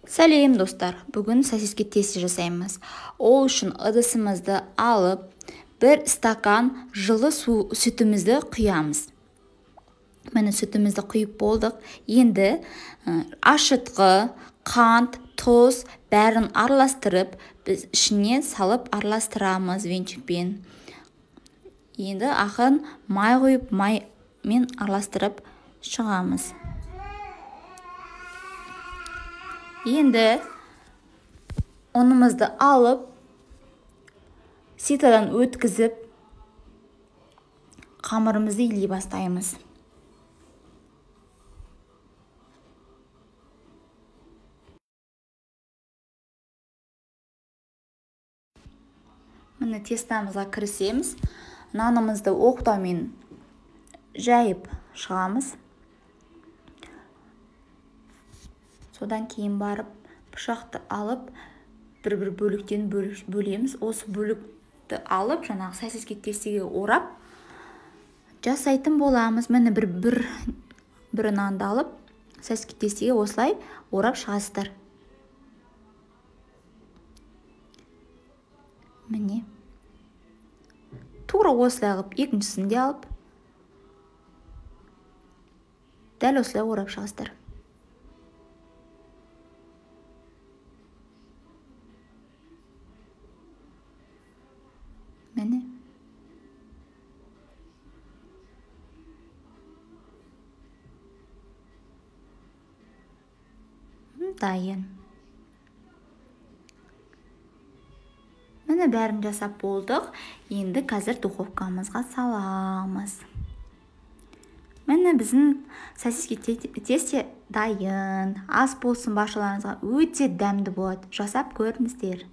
Сәлем, достар! Бүгін сосиски тесте жасаймыз. Ол үшін ыдысымызды алып, бір стакан жылы су, сүтімізді құямыз. Міне, сүтімізді құйып болдық. Енді ашытқы, қант, тұз, бәрін араластырып, біз ішіне салып араластырамыз венчикпен. Енді ақырын май құйып, маймен араластырып шығамыз. Енді ұнымызды алып, ситодан өткізіп, қамырымызды илей бастаймыз. Міне, тестамызға кірісеміз. Нанымызды оқтаумен жайып шығамыз. Содан кейін барып пышақты алып, бір-бір бөліктен бөлеміз. Осы бөлікті алып, жаңағы сосиски тестеге орап жасайтын боламыз. Міне, бір нанды алып, сосиски тестеге осылай орап шығасыздар. Міне, тура осылай қылып екіншісін де алып, дәл осылай орап шығасыздар. Міне, дайын. Міне, бәрін жасап болдық. Енді қазір духовкамызға саламыз. Міне, біздің сосиски тесте дайын. Ас болсын баршаларыңызға, өте дәмді болады. Жасап көріңіздер.